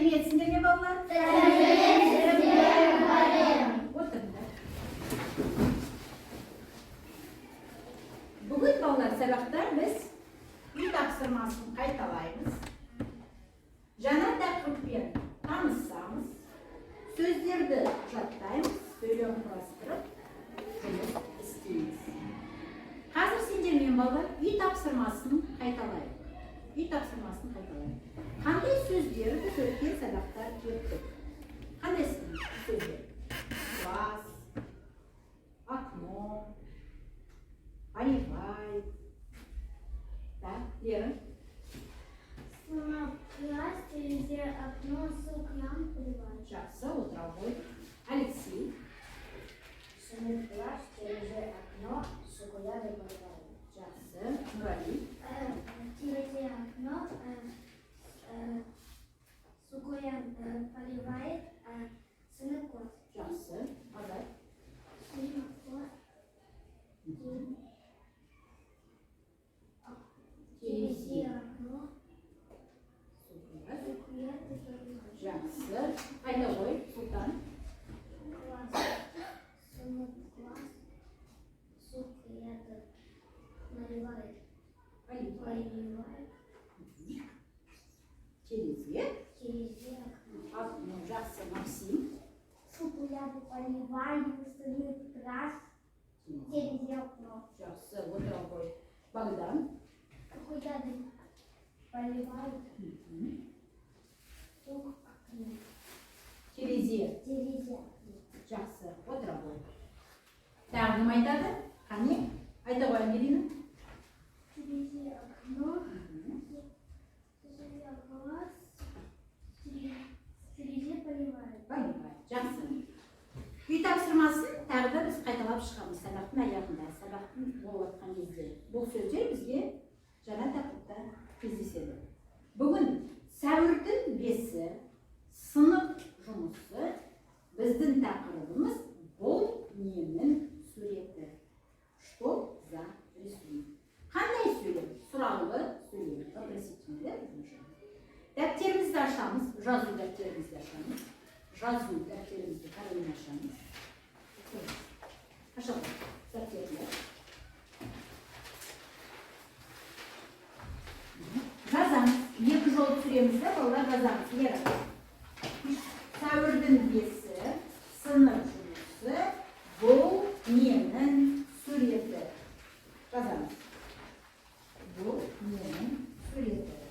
Сәлеметсіңдер ме, балалар? Сәлеметсіздер, мұғалім. Отырыңдар. Бүгін, балалар, сабақта біз үй тапсырмасын қайталаймыз. Жаңа тақырыппен танысамыз. Сөздерді жаттаймыз, сөйлем құрастырып, жұмыс істейміз. Қазір сендермен, балалар, үй тапсырмасын қайталайық. Үй тапсырмасын қайталайық. Қандай сөздер біз өткен сабақта өттік? Қандай сөздер? Класс, окно, поливай. Так, Лера. Сынып, класс, терезе, окно, су құямын, поливай. Жақсы, отыра ғой. Алексей. Сынып, класс, терезе, окно, су құяды, поливай. Жақсы. Нұрали. Терезе, окно, су құям, поливает, сынып, класс. Жақсы. Азат. Сынып, класс, терезе, окно, Су құяды. су құяды, поливай. Жақсы. Айта ғой, Сұлтан. Класс, сынып, класс, су құяды, наливает, Поливай. поливает, Терезе. терезе, окно. Окно. Жақсы. Максим. Су құяды, поливаю, сынып, класс, терезе, окно. Жақсы. Отыра ғой. Богдан. Су құяды, поливают, су окно. Терезе. Терезе, окно. Жақсы. Отыра ғой. Тағы кім айтады? Қане? Айта ғой, Ангелина. Терезе, окно, терезе, класс, терезе, поливает. Поливай. Жақсы. Үй тапсырмасын тағы да біз қайталап шығамыз сабақтың аяғында, сабақтың болып жатқан кезде. Бұл сөздер бізге жаңа тақырыпта кездеседі. Бүгін сәуірдің 5-і, сынып жұмысы, біздің тақырыбымыз: бұл ненің суреті? Что за рисунок? Қандай сөйлем? Сұраулы сөйлем. Вопросительный, да, предложение? Дәптерімізді ашамыз, жазу дәптерімізді ашамыз. Жазу дәптерімізді қарайын ашамыз. Ашalım дәптерді. Жазамыз. Екі жол түсіреміз да, балалар, жазамыз. Лера. Сәуірдің 5-і, сынып жұмысы, бұл ненің суреті? Жазамыз. Бұл ненің суреті?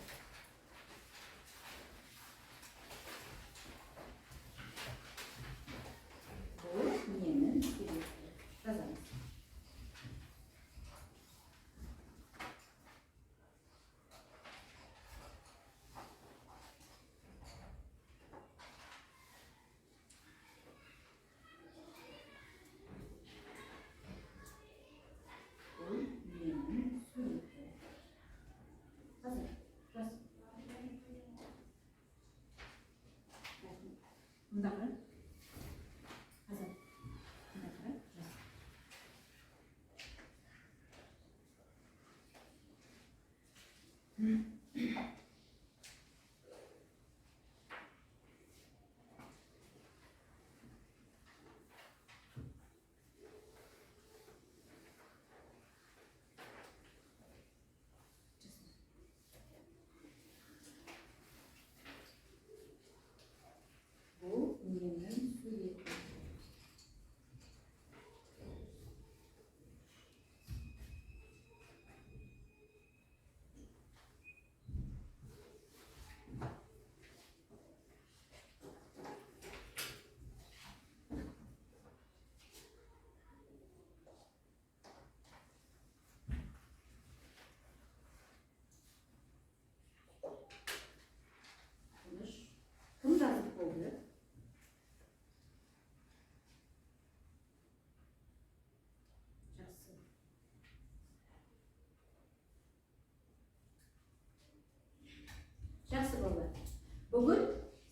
Бұл ненің суреті? Жазамыз. Бұл ненің суреті? Қазір, жаз. Мында қара. Азат. Мында қара, жаз. Бұл ненің суреті? Тыныш. Кім жазып болды? Жақсы. Жақсы, балалар. Бүгін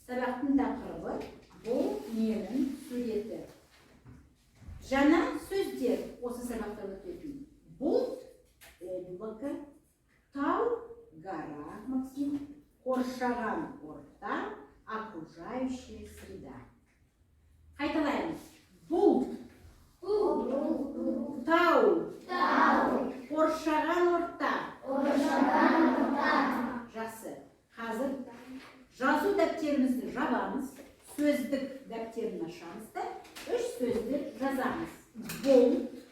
сабақтың тақырыбы: бұл ненің суреті? Жаңа сөздер осы сабақта өтетін. Бұл облако, тау, гора, Максим, қоршаған орта, Окружающая среда. Қайталаймыз. Бұлт, тау, қоршаған орта. Жақсы. Қазір жазу дәптерімізді жабамыз, сөздік дәптерін ашамыз да, үш сөзді жазамыз. Бұлт,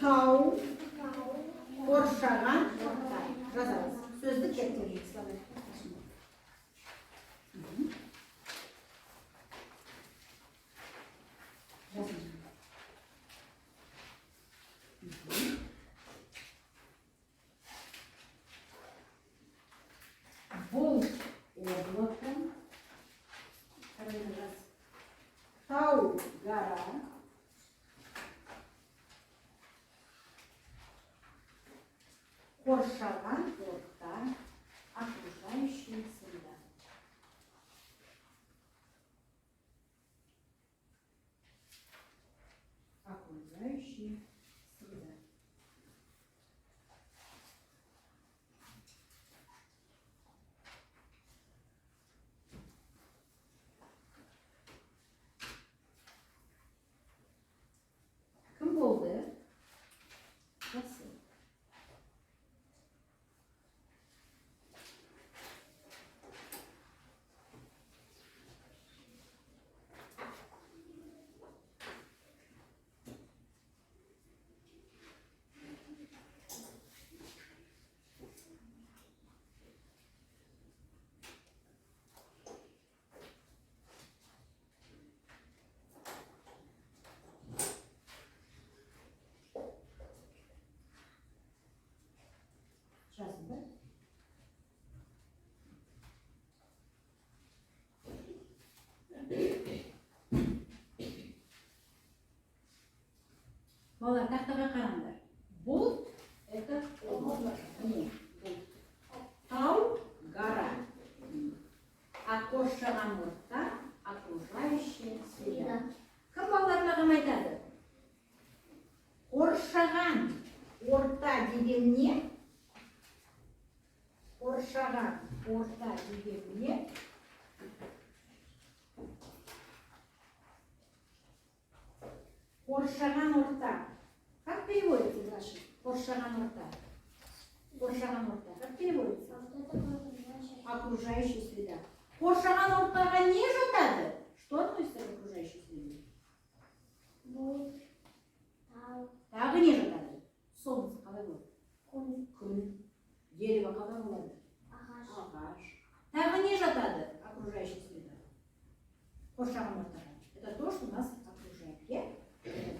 тау, қоршаған орта жазамыз. Сөздік дәптерге. Жазыңыз. Бұлт — облако. Каролина, жаз. Тау — гора. Қоршаған орта — окружающая среда. Окружающая среда. Кім болды? Жақсы. Жазды ба? Балалар, тақтаға қараңдар. Бұлт — это облако. Міне, бұлт. Тау — гора. А қоршаған орта — окружающая среда. Кім, балалар, маған айтады? Қоршаған орта деген не? Қоршаған орта деген не? Қоршаған орта. Как переводится, Глаша? Қоршаған орта. Қоршаған орта. Как переводится? Окружающая среда. Қоршаған ортаға не жатады? Что относится к окружающей среде? Бұлт, тау, Тағы не жатады? Солнце қалай болады? Күн, Күн. Дерево қалай болады? Ағаш, Ағаш. Тағы не жатады? Окружающая среда. Қоршаған ортаға. Это то, что нас окружает. Иә?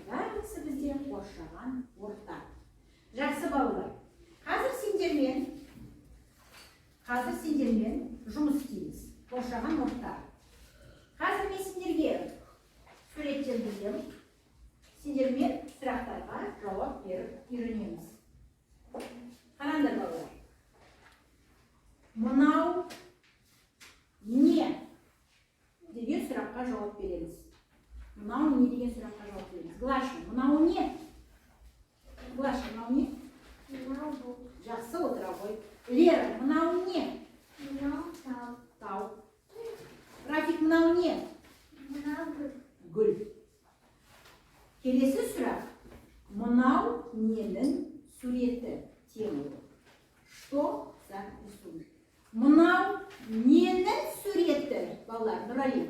Барлығы бізде қоршаған орта. Жақсы, балалар. Қазір сендермен жұмыс істейміз. Қоршаған орта. Қазір мен сендерге суреттер беремін. Сендермен сұрақтарға жауап беріп үйренеміз. Қараңдар, балалар. Мынау не деген сұраққа жауап береміз. Мынау не деген сұраққа жауап береміз. Глаша, мынау не? Глаша, мынау не? Мынау бұлт, Жақсы, отыра ғой. Лера, мынау не? Мынау тау, Тау. Рафик, мынау не? Мынау гүл, Гүл. Келесі сұрақ. Мынау ненің суреті? Тема. Что за рисунок? Мынау ненің суреті? Балалар, Нұрали.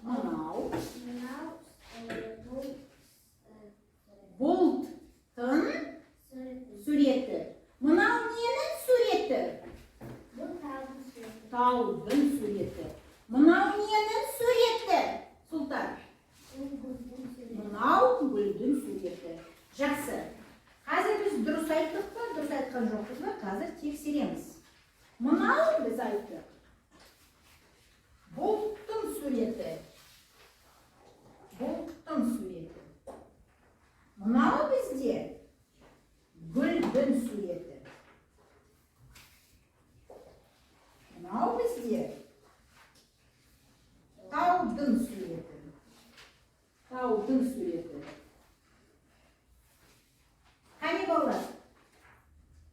Мынау Мынау бұл бұлттың суреті. Суреті. Мынау ненің суреті? Бұл таудың суреті. Таудың суреті. Мынау ненің суреті? Сұлтан. Бұл гүлдің суреті. Мынау гүлдің суреті. Жақсы. Қазір біз дұрыс айттық па, дұрыс айтқан жоқпыз ба, қазір тексереміз. Мынау біз айттық. Бұлттың суреті. Бұлттың суреті. Мынау бізде гүлдің суреті. Мынау бізде таудың суреті. Таудың суреті. Қане, балалар?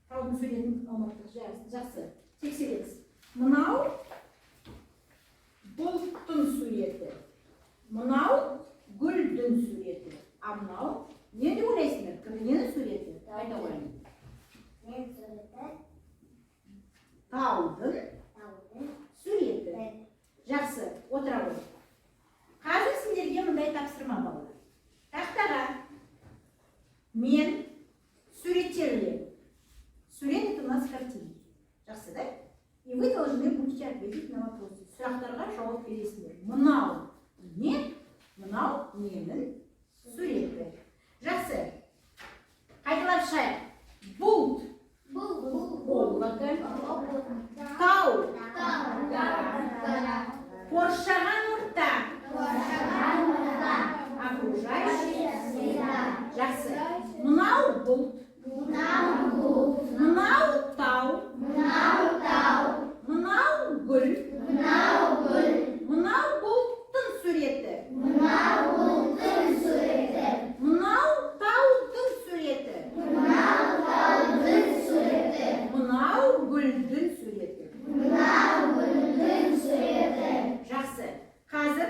Таудың суретін алматтық. Жақсы. Тексереміз. Мынау должны будете ответить на вопросы. Сұрақтарға жауап бересіңдер. Мынау не? Мынау ненің суреті? Жақсы. Қайталап шығайық. Бұлт. Облако. Тау. Гора. Қоршаған орта. Окружающая среда. Жақсы. Мынау бұлт. Мынау тау. Мынау гүл. Мынау бұлттың суреті. Мынау таудың суреті. Мынау гүлдің суреті. Жақсы. Қазір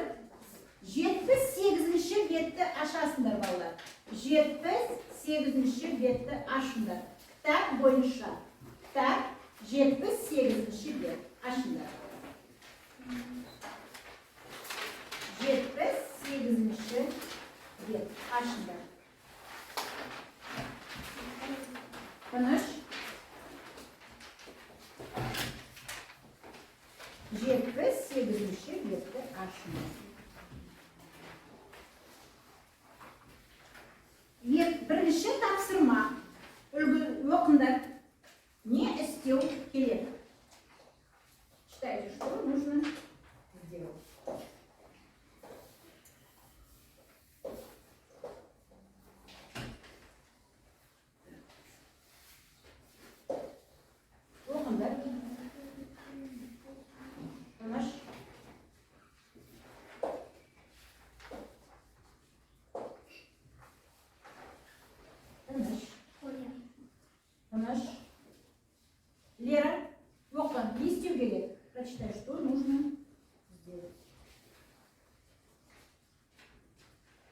78-ші бетті ашасыңдар, балалар. 78-ші бетті ашыңдар. Кітап бойынша. Кітап 78-ші бет. Ашыңдар. 78-ші бет. Ашыңдар. Тыныш. 78-ші бетті ашыңдар. Бірінші тапсырма. Үлгі оқыңдар. Не істеу керек? Читайте, что нужно сделать. Оқыңдар. Тыныш. Тыныш. Тыныш. Лера, оқы, не істеу керек? Прочитай, что нужно сделать.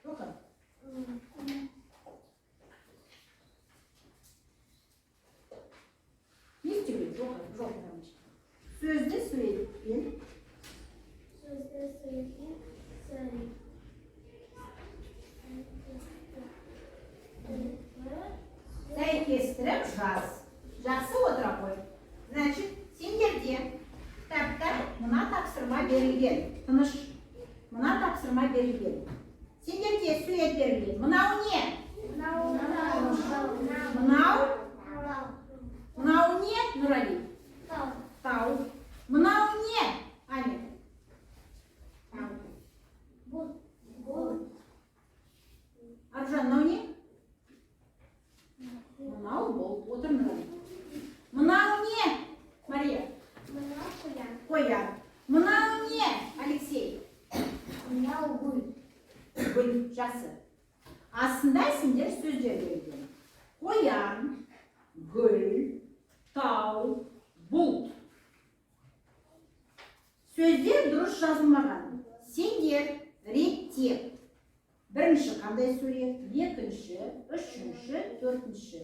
Оқы. Не істеу керек? Оқы, жоқ, короче. Сөзді суретпен. Сөзді суретпен сурет. Сәйкестіріп жаз. Жақсы, отыра қой. Значит, сендерде кітапта мына тапсырма берілген. Тыныш. Мына тапсырма берілген. Сендерде сурет берілген. Мынау не? Мынау? Мынау не, Нұрали? Тау. Мынау не, Аня? Тау. Аружан, мынау не? Мынау бол. Отыр, Нұрали. Мынау не, Мария? Қоян. Мынау не, Алексей? Гүл. Жақсы. Астында сендер сөздер берілген. Қоян, гүл, тау, бұлт. Сөздер дұрыс жазылмаған. Сендер реттеп. Бірінші қандай сурет, екінші, үшінші, төртінші.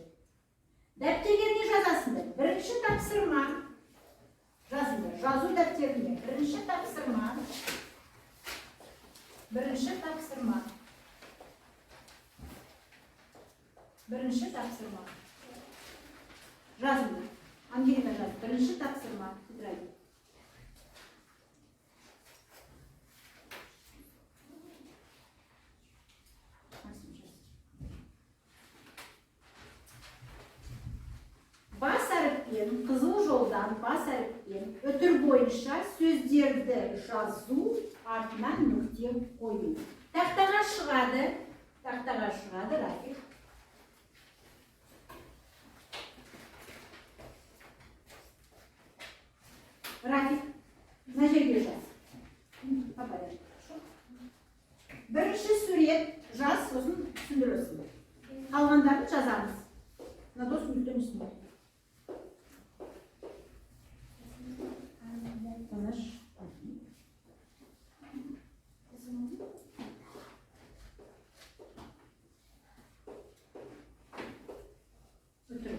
Дәптерлеріне жазасыңдар. Бірінші тапсырма. Жазыңдар. Жазу дәптеріне. Бірінші тапсырма. Бірінші тапсырма. Бірінші тапсырма. Жазыңдар. Ангелина, жаз. Бірінші тапсырма. Тетради. Максим, жаз. Бас әріппен, қызыл жолдан бас әріппен үтір бойынша сөздерді жазу, артынан нүкте қою. Тақтаға шығады, тақтаға шығады Рафик. Рафик, мына жерге жаз. По порядку, хорошо? Бірінші сурет жаз, сосын түсіндіресің. Қалғандарын жазамыз. На доску никто не смотрит. Тыныш. Үтір.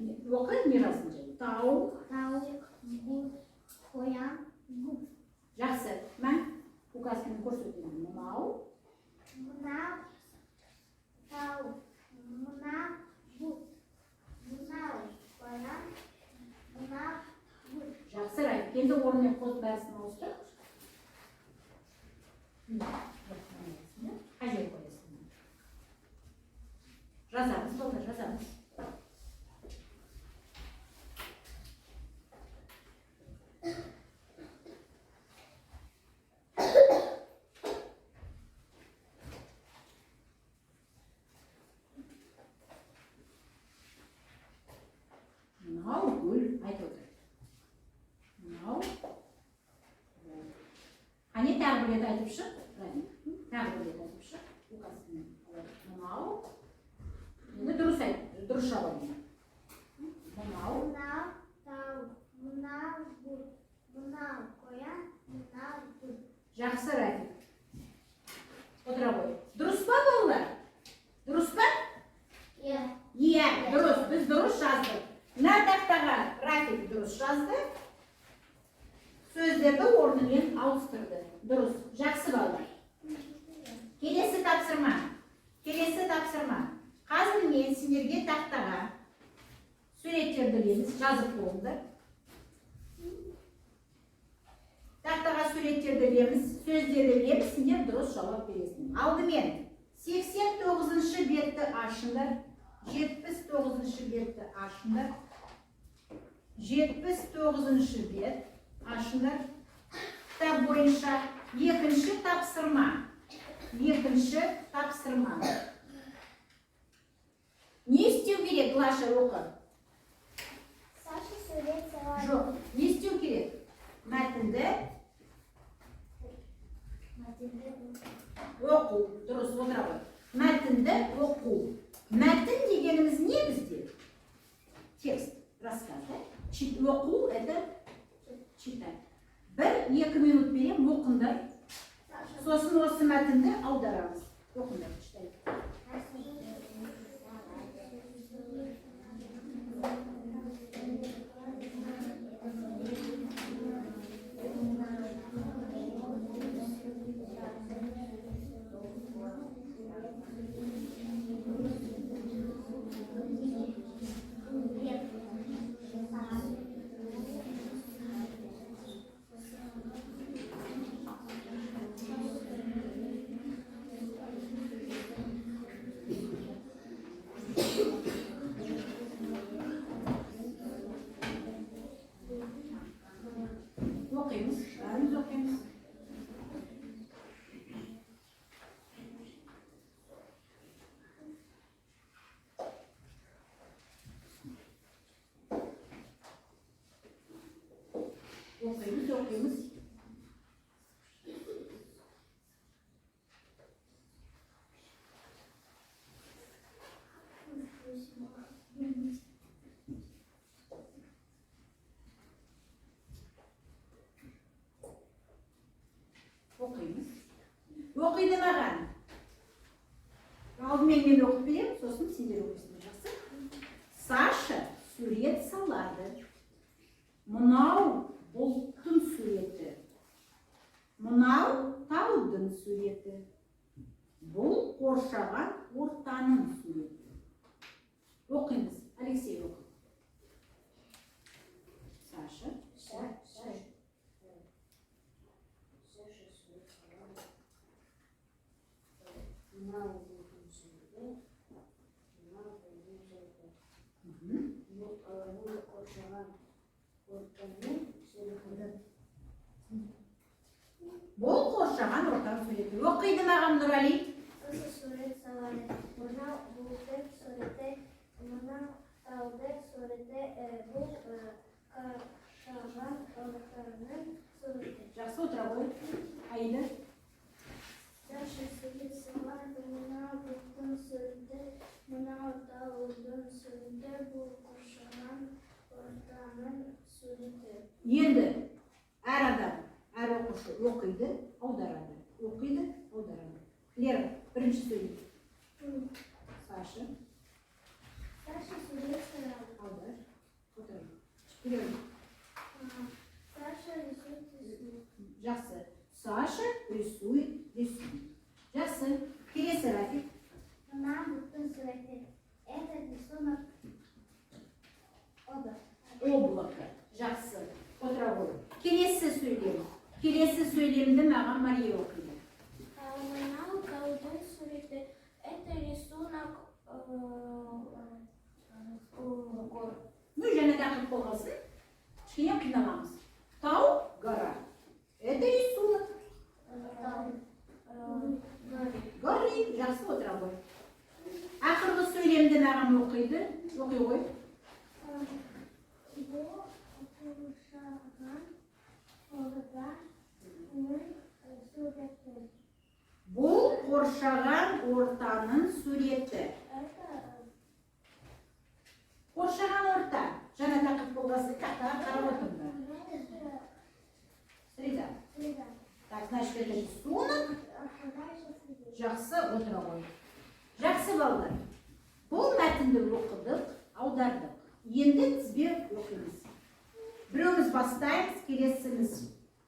Оқы, не жаздың және? Тау. Тауық, бұт, қоян, бұт. Жақсы. Мә, указканы көрсет маған. Мынау. Мынау тау, мынау бұт, мынау қоян, мынау бұт. Жақсы, Рафик. Енді орнымен қосып бәрісін ауыстыр. Міне, жақсы, қай жерге қоясың? Жазамыз, балалар, жазамыз. Мынау гүл, айт отыр. Мынау гүл. Қане, тағы бір рет айтып шық, Рафик. Тағы бір рет айтып шық. Указкамен. Мынау. Енді дұрыс айт, дұрыс жауап бер. Мынау. Мынау тау, мынау бұт, мынау қоян, мынау бұт. Жақсы, Рафик. Отыра ғой. Дұрыс па, балалар? Дұрыс па? Иә. Иә, дұрыс. Біз дұрыс жаздық. Мына тақтаға Рафик дұрыс жазды. Сөздерді орнымен ауыстырды. Дұрыс. Жақсы, балалар. Келесі тапсырма. Келесі тапсырма. Қазір мен сендерге тақтаға суреттерді ілеміз, жазып болыңдар. Тақтаға суреттерді ілеміз, сөздерді ілеміз, сендер дұрыс жауап бересіңдер. Алдымен 89 бетті ашыңдар. 79 бетті ашыңдар. 79 бет ашыңдар. Кітап бойынша екінші тапсырма. Екінші тапсырма. Не істеу керек, Глаша, оқы? Саша сурет салады. Жоқ, не істеу керек? Мәтінді Мәтінді оқу. Дұрыс, отыра ғой. Мәтінді оқу. Мәтін дегеніміз не бізде? Текст, рассказ, да? Оқу – это читать. 1-2 минут берем, оқыңдар. Сосын осы мәтінді аударамыз. Оқыңдар, читай. Оқимыз, бәріміз оқимыз. Оқимыз, оқимыз. Оқимыз. Оқиды маған. Алдымен мен оқып беремін, сосын сендер оқисыңдар, жақсы? Саша сурет салады. Мынау бұлттың суреті. Мынау таудың суреті. Бұл қоршаған ортаның суреті. Оқимыз. Алексей, оқы. Саша. Саша сурет салады. Мынау бұлттың суреті, мынау таудың суреті. Бұл қоршаған ортаның суреті. Бұл қоршаған ортаның суреті. Оқиды маған Нұрали. Саша сурет салады. Мынау бұлттың суреті, мынау таудың суреті, бұл қоршаған ортаның суреті. Жақсы, отыра ғой. Аида. Саша сурет салады. Мынау бұлттың суреті, мынау таудың суреті, бұл қоршаған ортаның суреті. Енді әр адам, әр оқушы оқиды, аударады. Оқиды, аударады. Лера, бірінші сөйлейді. Саша, Саша сурет салады. Аудар. Облако. Жақсы. Отыра ғой. Келесі сөйлем. Келесі сөйлемді маған Мария оқиды. Мынау таудың суреті. Это рисунок гор. Ну, жаңа тақырып болғасын, кішкене қиналамыз. Тау, гора. Это рисунок. Горы. Горы. Жақсы, отыра ғой. Ақырғы сөйлемді маған оқиды. Оқи ғой. Бұл қоршаған ортаның суреті. Бұл қоршаған ортаның суреті. Это Қоршаған орта. Жаңа тақырып болғасын, тақтаға қарап отырыңдар. Среда. Среда. Так, значит, это рисунок. Окружающая среда. Жақсы, отыра ғой. Жақсы, балалар. Бұл мәтінді оқыдық, аудардық. Енді тізбе оқимыз. Біреуміз бастаймыз, келесіміз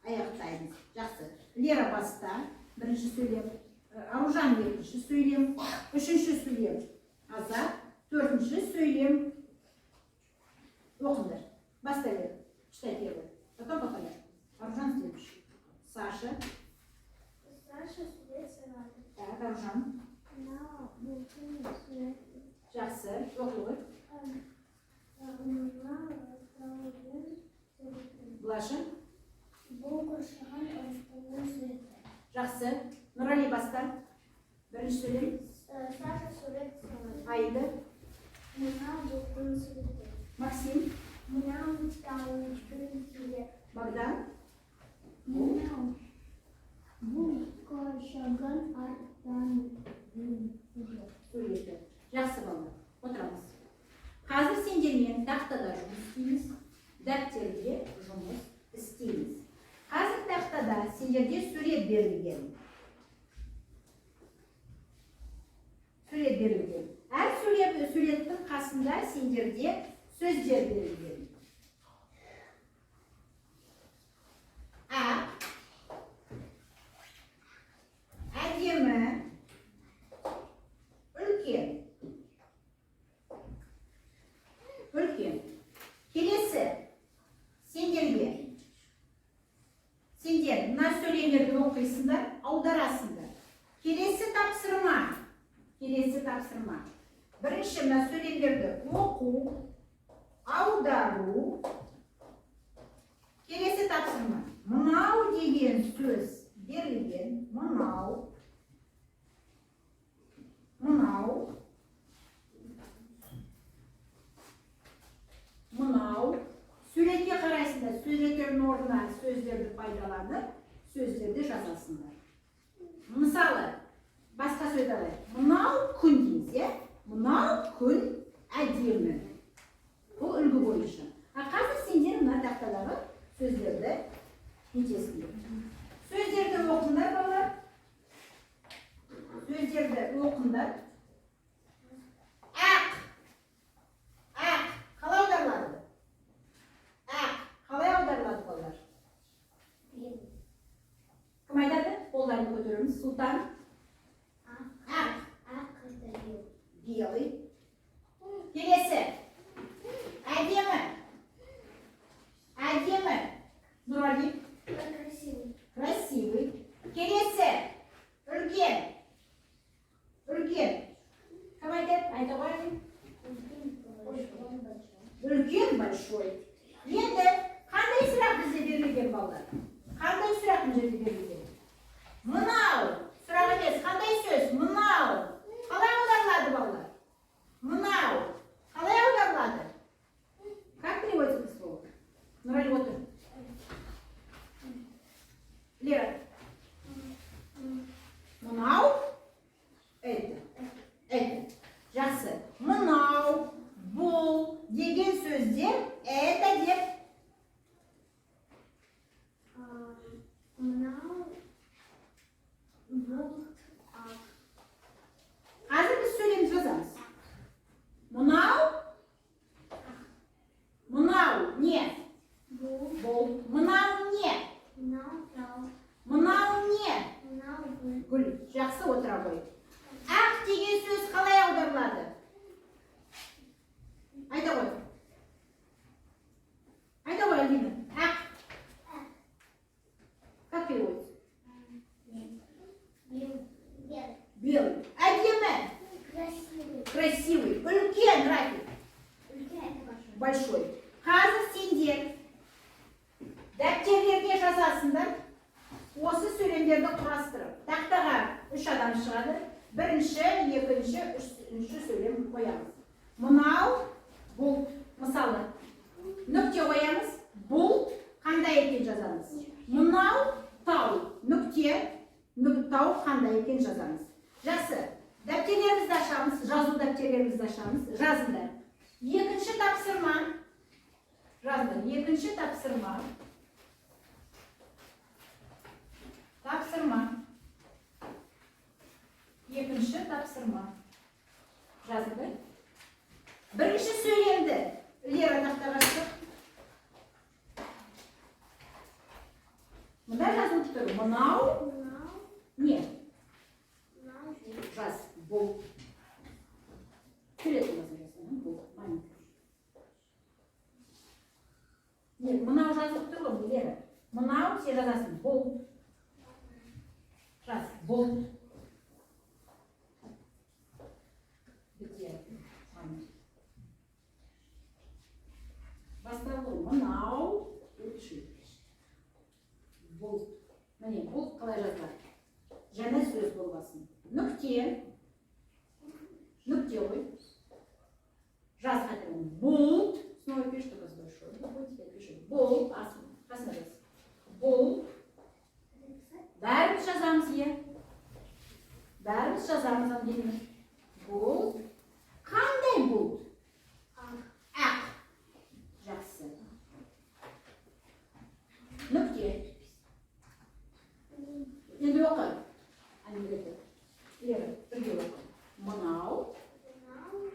аяқтаймыз. Жақсы. Лера, баста. Бірінші сөйлем. Аружан, екінші сөйлем. Үшінші сөйлем. Азат. Төртінші сөйлем. Оқыңдар. Баста, Лера. Читай первый. Потом по порядку. Аружан следующий. Саша. Саша сурет салады. Так, Аружан. Мынау бұлттың суреті. Жақсы. Оқи ғой. Мынау таудың суреті. Блаша. Бұл қоршаған ортаның суреті. Жақсы. Нұрали, баста. Бірінші сөйлем. Саша сурет салады. Аида. Мынау бұлттың суреті. Максим. Мынау таудың суреті. Богдан. Мынау бұл қоршаған ортаның суреті. Суреті. Жақсы, балалар. Отырамыз. Қазір сендермен тақтада жұмыс істейміз. Дәптерде жұмыс істейміз. Қазір тақтада сендерге сурет берілген. Сурет берілген. Әр суреттің қасында сендерде сөздер берілген. Ақ, әдемі, үлкен. Үлкен. Келесі сендерге. Сендер мына сөйлемдерді оқисыңдар, аударасыңдар. Келесі тапсырма. Келесі тапсырма. Бірінші мына сөйлемдерді оқу, аудару. Келесі тапсырма. Мынау деген сөз берілген. Мынау. Мынау. Мынау. Суретке қарайсыңдар, суреттердің орнына сөздерді пайдаланып, сөздерді жазасыңдар. Мысалы, басқа сөз алайық. Мынау күн дейміз, иә? Мынау күн әдемі. Бұл үлгі бойынша. А қазір сендер мына тақтадағы сөздерді нетесіңдер. Сөздерді оқыңдар, балалар. Сөздерді оқыңдар. Ақ. Ақ. Қалай аударылады? Ақ. Қалай аударылады, балалар? Кім айтады? Қолдарын көтереміз. Сұлтан. Ақ. Ақ это белый. Белый. Келесі. Әдемі. Әдемі. Нұрали. Красивый. Красивый. Келесі. Үлкен. Үлкен. Кім айтады? Айта ғой. Үлкен, большой. Енді қандай сұрақ бізде берілген, балалар? Қандай сұрақ мына жерде берілген? Мынау. Сұрақ емес, қандай сөз? Мынау. Қалай аударылады, балалар? Мынау. Қалай аударылады? Как переводится это слово? Нұрали, отыр. Лера. Мынау. Это. Это. Жақсы. Мынау, бұл деген сөздер это деп. Мынау бұлт ақ. Қазір біз сөйлемді жазамыз. Мынау. Мынау не? Бұл. Бұл. Мынау не? Мынау тау. Мынау не? Мынау гүл. Гүл. Жақсы, отыра ғой. Ақ деген сөз қалай аударылады? Айта ғой. Амина. Ақ. Как переводится? Белый. Белый. Әдемі. Красивый. Красивый. Үлкен, Рафик. Үлкен — это большой. Большой. Қазір сендер дәптерлерге жазасыңдар осы сөйлемдерді құрастырып. Тақтаға үш адам шығады. Бірінші, екінші, үшінші сөйлем қоямыз. Мынау бұлт, мысалы, нүкте қоямыз. Бұлт қандай екен жазамыз. Мынау тау, нүкте, тау қандай екен жазамыз. Жақсы. Дәптерлерімізді ашамыз, жазу дәптерлерімізді ашамыз. Жазыңдар. Екінші тапсырма. Жазыңдар. Екінші тапсырма. Тапсырма. Екінші тапсырма. Жазыңдар. Бірінші сөйлемді. Лера, тақтаға шық. Мында жазылып тұр. Мынау Мынау. не? Мынау. Жаз. Бұл. Сурет болмаса жаз. Бұл. Маленький. Не, мынау жазылып тұр ғой, Лера. Мынау, сен жазасың. Бұл. Жаз. Бұл. Где? Маленький. Басталу. Мынау. Лучше. Бұл. Міне, бұл қалай жазылады? Жаңа сөз болғасын. Нүкте. Нүкте ғой. Жаз қайтадан. Бұлт. Снова пишешь, только с большой буквы. Теперь пиши. Бұлт. Қасына жаз. Бұлт. Написать? Бәріміз жазамыз, иә. Бәріміз жазамыз, Ангелина. Бұлт. Қандай бұлт? Ақ. Ақ. Жақсы. Нүкте. Енді оқы. Ангелина. Лера, бірге оқы. Мынау. Мынау.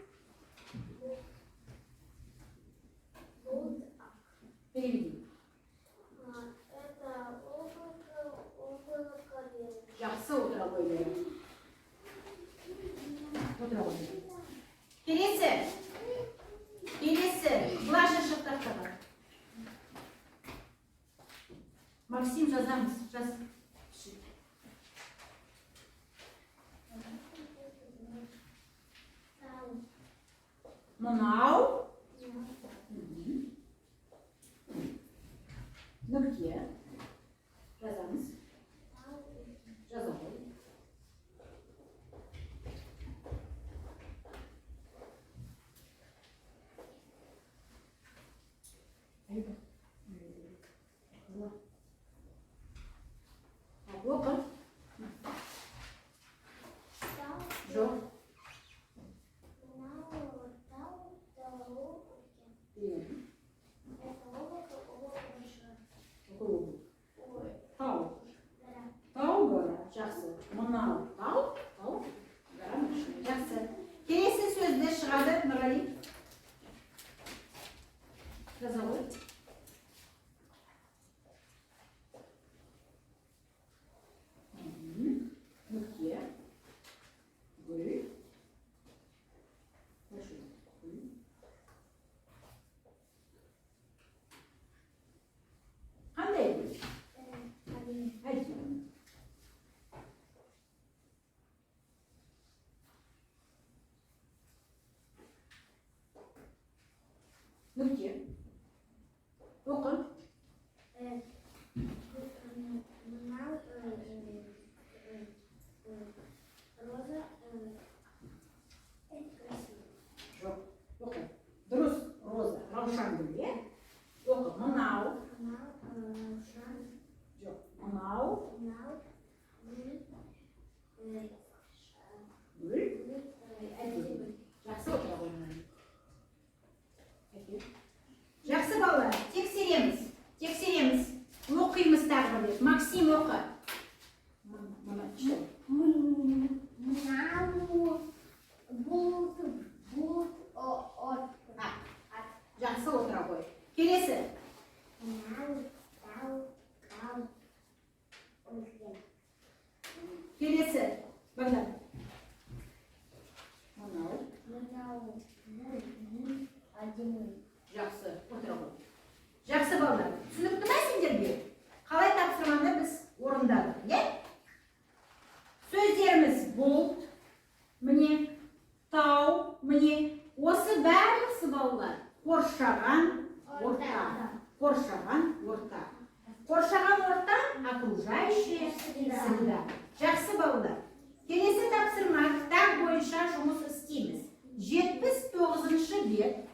Бұлт ақ. Переведи. Это облако, облако белое. Жақсы, отыра ғой, Лера. Отыра ғой. Келесі. Келесі. Глаша, шық тақтаға. Максим, жазамыз. Жаз. Пиши. Тау. Мынау. Мынау. Нүкте. Жазамыз. Тау. Жаза ғой. Айда. Так, оқы. Тау. Жоқ. Мынау тау, тау үлкен. Переведи. Это облако, облако большое. Какой облако? Ой, Тау. гора. Тау, гора. Жақсы. Мынау тау, тау, гора машина. Жақсы. Келесі сөзді шығады Нұрали. Жаза ғой. Нүкте. Гүл. Большой. Гүл. Қандай гүл? Әдемі. Әдемі. Нүкте. Оқы. Мынау роза, это красиво. Жоқ. Оқы. Дұрыс, роза. Раушан гүл, иә? Оқы. Мынау. Мынау раушан. Жоқ. Мынау Мынау гүл. Гүл. Гүл. Әдемі. Жақсы, отыра ғой. Әке. Жақсы, балалар, тексереміз. Тексереміз. Оқимыз тағы бір рет. Максим, оқы. Мына, читай. Мынау бұлт, бұлт от. Ақ. Жақсы, отыра ғой. Келесі. Мынау тау, тау үлкен. Келесі. Богдан. Мынау. Мынау гүл, гүл әдемі. Жақсы, отыра ғой. Жақсы, балалар. Қоршаған орта. Қоршаған орта — окружающая среда. Жақсы, балалар. Келесі тапсырма: кітап бойынша жұмыс істейміз. 79-бет,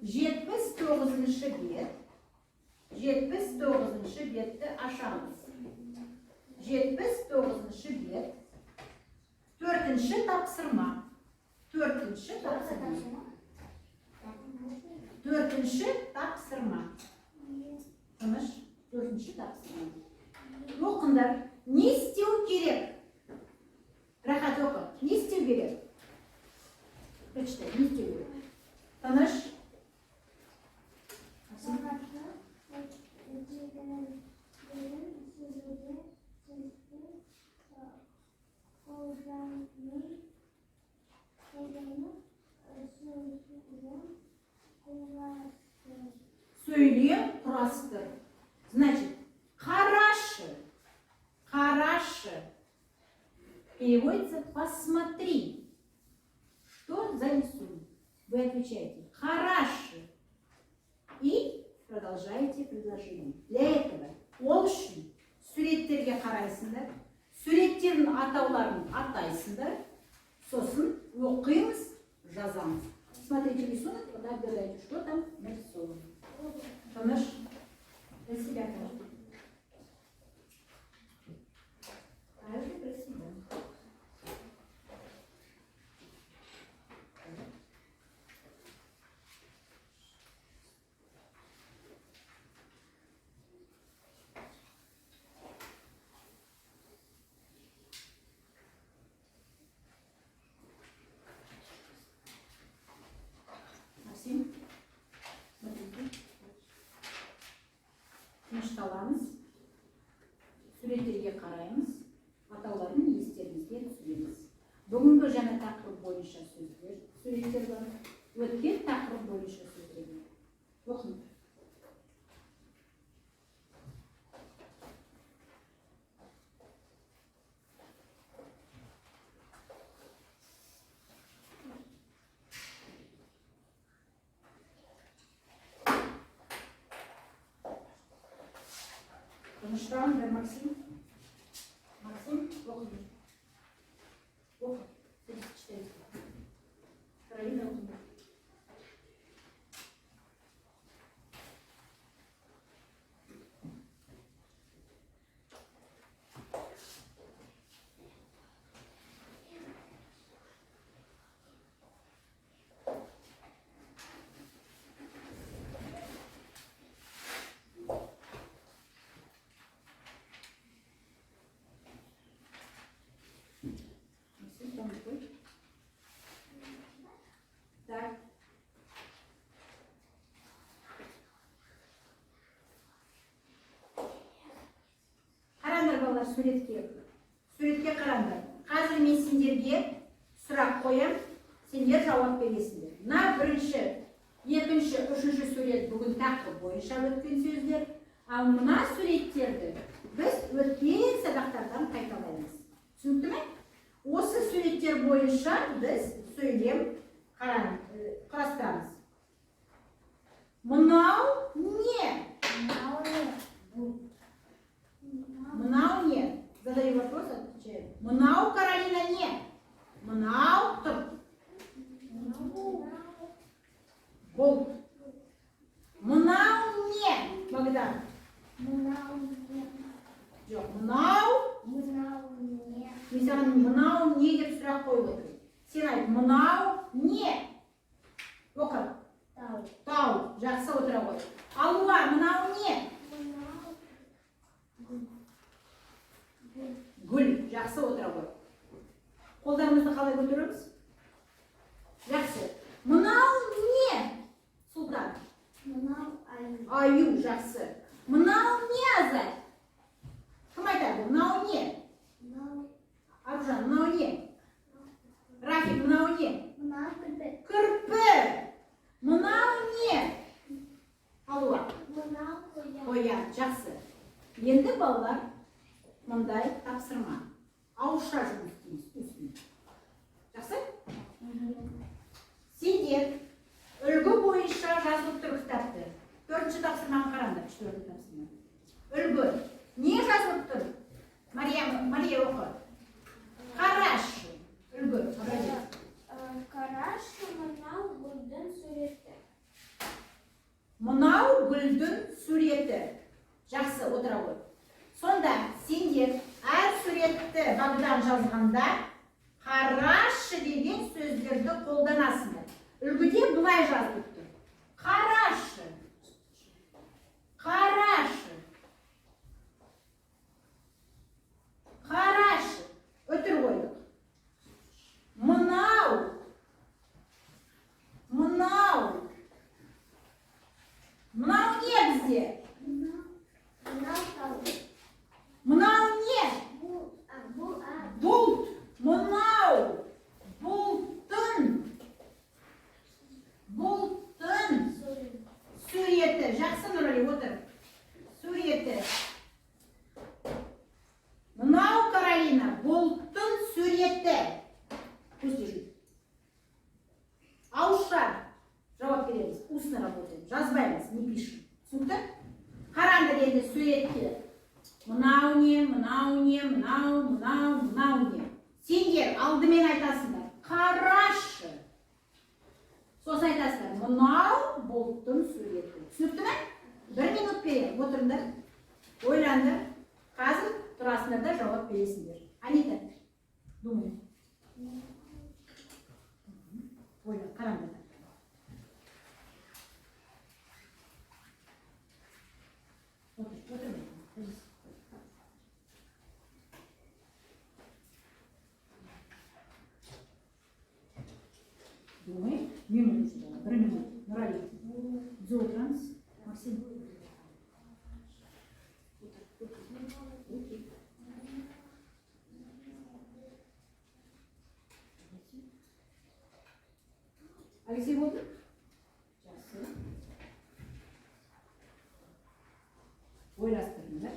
79-бет, 79-бетті ашамыз. 79-бет. Төртінші тапсырма. Төртінші тапсырма. Төртінші тапсырма. Тыныш, төртінші тапсырма. Оқыңдар. Не істеу керек? Рахат, оқы. Не істеу керек? Прочитай, не істеу керек? Тыныш. Сағатты белгілерін сүзуде сөзді қолданып сөйлем құрастыр. Сөйлем құрастыр. Значит, қарашы. Қарашы. Переводится «посмотри». Что за рисунок? Вы отвечаете «Қарашы». И продолжаете предложение. Для этого ол үшін суреттерге қарайсыңдар, суреттердің атауларын атайсыңдар, сосын оқимыз, жазамыз. Смотрите рисунок, вот отгадайте, что там нарисовано. Тыныш, для себя каждый. Каждый про себя. Максим, смотрите. Тынышталамыз, суреттерге қараймыз, атауларын естерімізге түсіреміз. Бүгінгі жаңа тақырып бойынша сөздер, суреттер бар, өткен тақырып бойынша сөздер бар. Оқыңдар. Тынышталыңдар, Максим. Максим, оқыңдар. Оқы. Читайте. Каролина, оқыңдар. Максим, там какой? Так. Қараңдар, балалар, суретке. Суретке қараңдар. Қазір мен сендерге сұрақ қоям, сендер жауап бересіңдер. Мына бірінші, екінші, үшінші сурет бүгін тақырып бойынша өткен сөздер. Ал мына суреттерді біз өткен сабақтардан қайталаймыз. Түсінікті ме? Осы суреттер бойынша біз сөйлем құрастырамыз. Мынау не? Мынау не? Бұл. Мынау не? Задаю вопрос, отвечаю. Мынау, Каролина, не? Мынау тұр. Мынау. Бұл. Мынау не? Богдан. Мынау не? Жоқ, мынау. Мынау не? Мен саған мынау не деп сұрақ қойып отырмын. Сен айт, мынау не? Оқы. Тау. Тау. Жақсы, отыра ғой. Алуа, мынау не? Мынау гүл. Гүл. Гүл. Жақсы, отыра ғой. Қолдарымызды қалай көтереміз? Жақсы. Мынау не? Сұлтан. Мынау аю. Аю, жақсы. Мынау не, Азат? Кім айтады? Мынау не? Мынау. Аружан, мынау не? Рафик, мынау не? Мынау кірпі. Кірпі. Мынау не? Алуа. Мынау қоян. Қоян, жақсы. Енді, балалар, мындай тапсырма. Ауызша жұмыс істейміз, устный. Жақсы? Сендер үлгі бойынша жазылып тұр кітапты. Төртінші тапсырманы қараңдар, четвертый тапсырма. Үлгі. Не жазылып тұр? Мария, Мария, оқы. Қарашы. Үлгі. Образец. Қарашы, мынау гүлдің суреті. Мынау гүлдің суреті. Жақсы, отыра ғой. Сонда сендер әр суретті, Богдан жазғанда, қарашы деген сөздерді қолданасыңдар. Үлгіде былай жазылып тұр. Қарашы. Қарашы. Қарашы. Үтір қойдық. Мынау. Мынау. Мынау не бізде? Мынау тау. Мынау не? Бұл а, бұл а, Бұлт. Мынау. Бұлттың. Бұлттың суреті. Суреті. Жақсы, Нұрали, отыр. Суреті. Мынау, Каролина, бұлттың суреті. Пусть лежит. Ауызша жауап береміз. Устно работаем. Жазбаймыз, не пишем. Түсінікті? Қараңдар енді суретке. Мынау не, мынау не, мынау, мынау, мынау не? Сендер алдымен айтасыңдар. Қарашы. Сосын айтасыңдар. Мынау бұлттың суреті. Түсінікті ме? Бір минут беремін. Отырыңдар. Ойландар. Қазір тұрасыңдар да жауап бересіңдер. Анита, думай. Ойлан, қараңдар. Отыр, отыр. Садись. Думай. Минуту дала. Бір минут. Нұрали. Түзу отырамыз. Максим. Отыр, отыр. Окей. Алексей болды? Жақсы. Ойластырыңдар.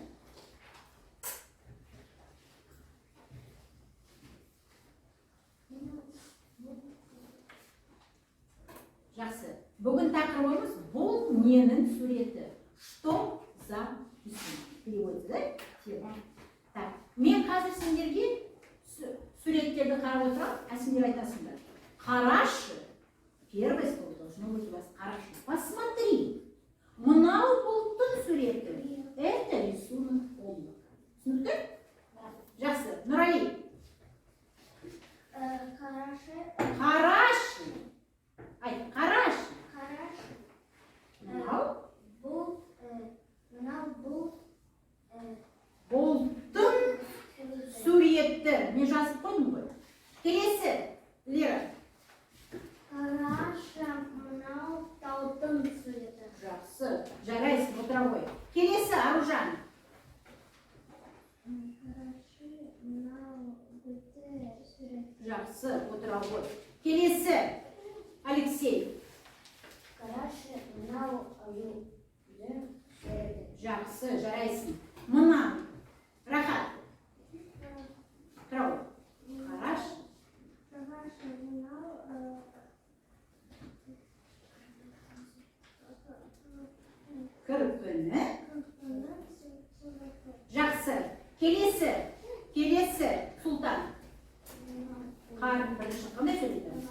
Жақсы. Бүгін тақырыбымыз: бұл ненің суреті? Что за рисунок? Переводится, да? Тема. Так, мен қазір сендерге суреттерді қарап отырамын, а сендер айтасыңдар. Қарашы. Первое слово должно быть у вас қарашы. Посмотри. Мынау бұлттың суреті. Это рисунок облака. Түсінікті? Жақсы. Нұрали. Қарашы. Қарашы. Айт, қарашы. Қарашы. Мынау Бұл мынау бұл бұлттың суреті. Суреті. Мен жазып қойдым ғой. Келесі. Лера. Қарашы, мынау таудың суреті. Жақсы. Жарайсың, отыра ғой. Келесі, Аружан. Қарашы, мынау гүлдің суреті. Жақсы, отыра ғой. Келесі, Алексей. Қарашы, мынау аюдың суреті. Жақсы, жарайсың. Мына. Рахат. Тұра ғой. Қарашы. Қарашы, мынау Кірпіні. кірпінің суреті. Жақсы. Келесі. Келесі, Сұлтан. Қар бірінші қандай сөз айтамыз?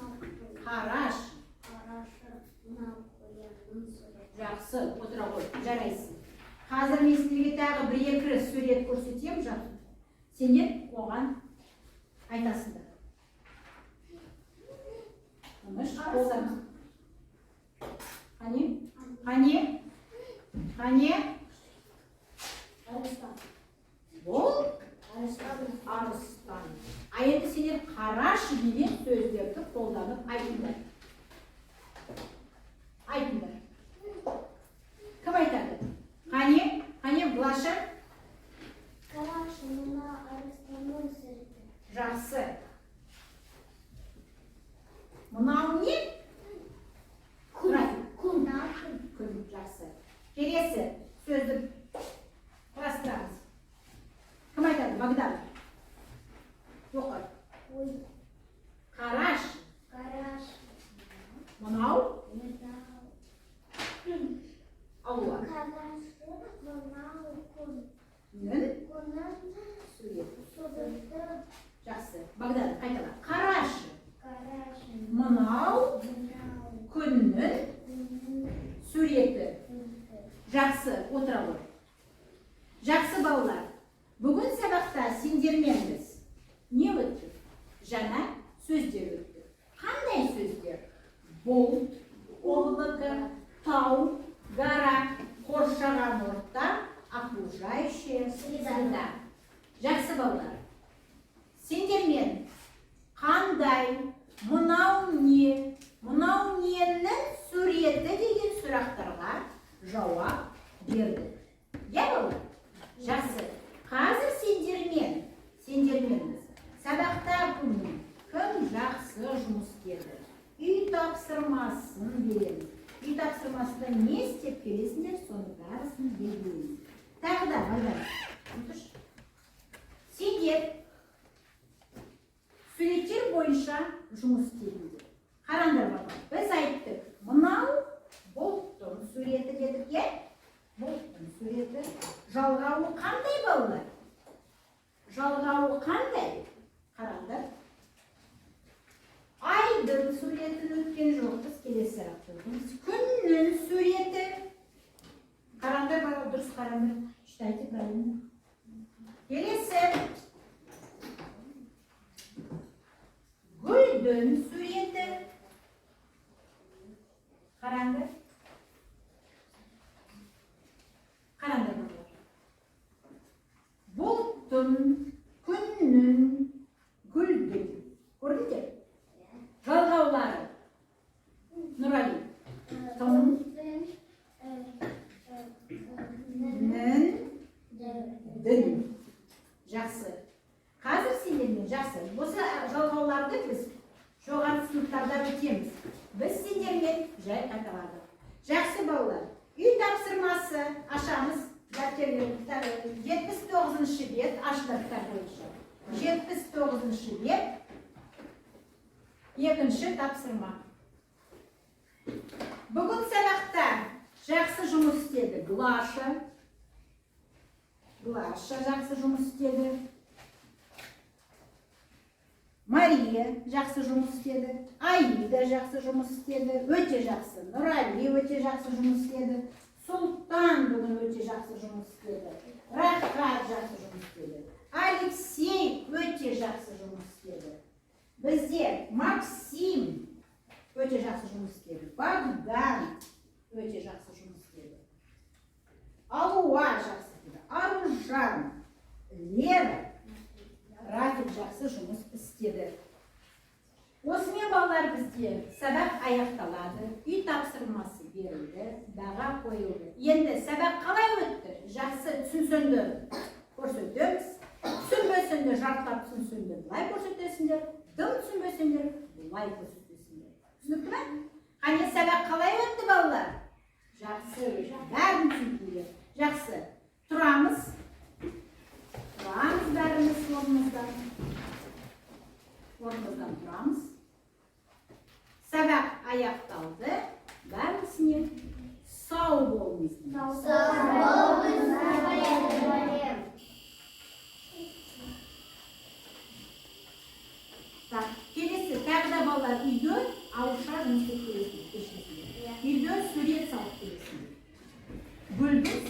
Қарашы. Қарашы, мынау қоянның суреті. Жақсы, отыра ғой. Жарайсың. Қазір мен сіздерге тағы бір екі сурет көрсетемін. Жақсы. Сендер оған айтасыңдар. Тыныш, қолдарыңыз. Қане? Қане? Қане? Арыстан. Бұл Арыстан. арыстан. А енді сендер қарашы деген сөздерді қолданып айтыңдар. Айтыңдар. Кім айтады? Қане? Қане, Глаша? Қарашы, мына арыстанның суреті. Жақсы. Мынау не? Күн. График. Күн. Мынау күн. Күн, жақсы. Келесі сөзді құрастырамыз. Кім айтады? Богдан. Оқы. Ой. Қарашы. Қарашы. Мынау Мынау ау. Қарашы, мынау күн. Күннің Күннің суреті. Суреті. Жақсы. Бағдат, қайтала. Қарашы. Қарашы. Мынау Мынау күннің күннің суреті. суреті. Жақсы, отыра ғой. Жақсы, балалар. Бүгін сабақта сендермен біз не өттік? Жаңа сөздер өттік. Қандай сөздер? Бұлт, облако, тау, гора, қоршаған орта, окружающая среда. Среда. Жақсы, балалар. Сендермен қандай, мынау не, мынау ненің суреті деген сұрақтарға жауап бердік. Иә, балалар? Жақсы. Қазір сендермен біз сабақта бүгін кім жақсы жұмыс істеді? Үй тапсырмасын береміз. Үй тапсырмасында не істеп келесіңдер, соның бәрісін белгілейміз. Тағы да, Бағдат, отыршы. Сендер суреттер бойынша жұмыс істедіңдер. Қараңдар, балалар, біз айттық, мынау бұлттың суреті дедік, иә? Бұлттың суреті. Жалғауы қандай, балалар? Жалғауы қандай? Қараңдар. Айдың суретін өткен жоқпыз, келесі сабақта өтеміз. Күннің суреті. Қараңдар, балалар, дұрыс қараңдар. Читайте правильно. Келесі. Гүлдің суреті. Қараңдар. Қараңдар, балалар. Бұлттың, күннің, гүлдің. Көрдіңдер? Жалғаулары. Нұрали. Тың. Тың, нің, Нің, дің. Дің. Жақсы. Қазір сендермен, жақсы. Осы жалғауларды біз жоғары сыныптарда өтеміз. Біз сендермен жай қайталадық. Жақсы, балалар. Үй тапсырмасы ашамыз. Дәптерлер, 79-бет ашылды кітап бойынша. 79-бет. Екінші тапсырма. Бүгін сабақта жақсы жұмыс істеді Глаша. Глаша жақсы жұмыс істеді. Мария жақсы жұмыс істеді. Аида жақсы жұмыс істеді. Өте жақсы. Нұрали өте жақсы жұмыс істеді. Сұлтан бүгін өте жақсы жұмыс істеді. Рахат жақсы жұмыс істеді. Алексей өте жақсы жұмыс істеді. Бізде Максим өте жақсы жұмыс істеді. Богдан өте жақсы жұмыс істеді. Алуа жақсы істеді. Аружан, Лера, Рафик жақсы жұмыс істеді. Осымен, балалар, бізде сабақ аяқталады. Үй тапсырмасы берілді, баға қойылды. Енді сабақ қалай өтті? Жақсы түсінсеңдер, көрсетеміз. Түсінбесеңдер, жартылап түсінсеңдер, былай көрсетесіңдер. Дым түсінбесеңдер, былай көрсетесіңдер. Түсінікті ме? Қане, сабақ қалай өтті, балалар? Жақсы, бәрін түсіндіңдер. Жақсы. Тұрамыз. Тұрамыз бәріміз орнымыздан. Орнымыздан тұрамыз. Сабақ аяқталды. Бәрісіне сау болыңыздар. Сау болыңыз. Так, келесі тағы да, балалар, үйде ауызша жұмыс істеп келесіңдер, кешіріңіздер. Үйде сурет салып келесіңдер. Гүлдің